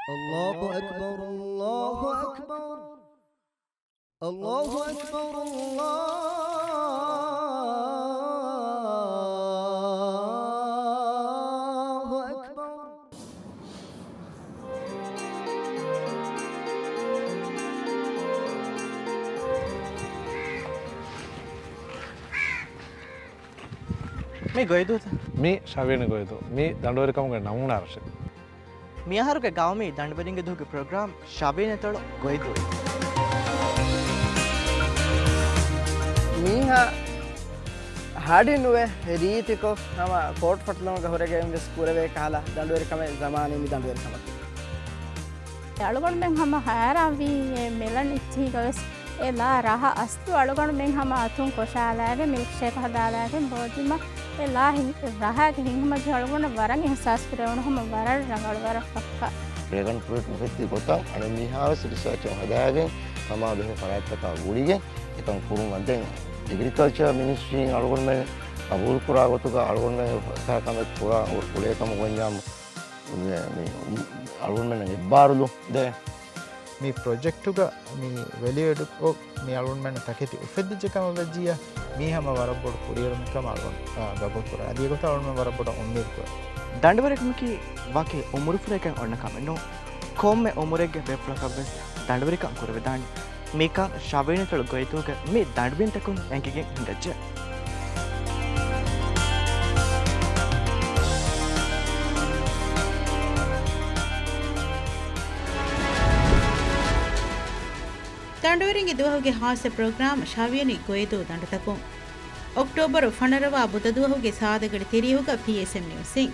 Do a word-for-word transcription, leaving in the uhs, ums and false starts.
الله أكبر، الله أكبر، الله أكبر، الله أكبر. މީ ގޮއިދޫތަ؟ މީ ޝަވީން ގޮއިދޫ. މީ ދަނޑުވެރިކަމުގެ ނަމޫނާ ރަށެއް. މިއަހަރުގެ ގައުމީ ދަނޑުވެރިންގެ ދުވަހުގެ ޕްރޮގްރާމް ޝަވީން އެތޮޅު ގޮއިދޫ. މީހާ ހަޑި ނުވެ ރީތިކޮށް ހަމަ ކޯޓް ފަޓުލުމުގަ ހުރެގެން ވެސް ކުރެވޭ ކަހަލަ ދަނޑުވެރިކަމެއް ޒަމާނީ މި ދަނޑުވެރިކަމަކީ. އަޅުގަނޑުމެން ހަމަ ހައިރާންވީ އެ މިލަން އިއްޗީގަ ވެސް އެ ލާ ރަހަ އަސްލު އަޅުގަނޑުމެން ހަމަ އަތުން ކޮށާލާގެން މިލްކްޝޭކް ހަދާލާގެން ބޯދީމަ އެ ލާ ހިން-، ރަހާގެ ހިނގުމަޖު އަޅުގަނޑަށް ވަރަށް އިހްސާސް ކުރެވުނު ހަމަ ވަރަށް ރަނގަޅު ވަރަށް ފައްކާ. ޑްރޭގަން ފްރޫޓް އުފެއްދި ގޮތަށް އަނެއް މީހާވެސް ރިސާޗެއް ހަދާގެން ހަމާ ބެހޭ ފަރާތްތަކާ ގުޅިގެން އެކަން ކުރުމަށް ދެން އެގްރިކަލްޗަރ މިނިސްޓްރީން އަޅުގަނޑުމެން ގަބޫލުކުރާ ގޮތުގަ އަޅުގަނޑުމެން ކަމެއް ކުރާ ކުޅޭ ކަމަށް ވަންޏާ މި އަޅުގަނޑުމެންނަށް އެއްބާރުލުން ދޭ. މި ޕްރޮޖެކްޓުގަ މި ވެލިއު އެޑްކޮށް މި އަޅުގަނޑުމެންނަށް ތަކެތި އުފެއްދިއްޖެ ކަމަށް ވެއްޖިއްޔާ، މީ ހަމަ ވަރަށް ބޮޑު ކުރިއެރުމެއް ކަމަށް އަޅުގަނޑު، އާ، ގަބޫލު ކުރަން. އަދި އެގޮތަށް އަޅުގަނޑުމެން ވަރަށް ބޮޑަށް އުއްމީދު ކުރަން. ދަނޑުވެރިކަމަކީ ވަކި އުމުރުފުރައެއްގައި އޮންނަ ކަމެއް ނޫން. ކޮންމެ އުމުރެއްގެ ބޭފުޅަކަށް ވެސް ދަނޑުވެރިކަން ކުރެވިދާނެ. މިކަން ޝަވީން އެތޮޅު ގޮއިދޫގެ މި ދަނޑުބިންތަކުން އެނގިގެން ހިނގައްޖެ. ދަނޑުވެރިންގެ ދުވަހުގެ ހާއްސަ ޕްރޮގްރާމް ޝަވީނި ގޮއިދޫ ދަނޑުތަކުން. އޮކްޓޯބަރު ފަނަރަވާ ބުދަދުވަހުގެ ސާދަގަޑި ތިރީހުގަ ޕީއެސްއެމް ނިއުސްއިން.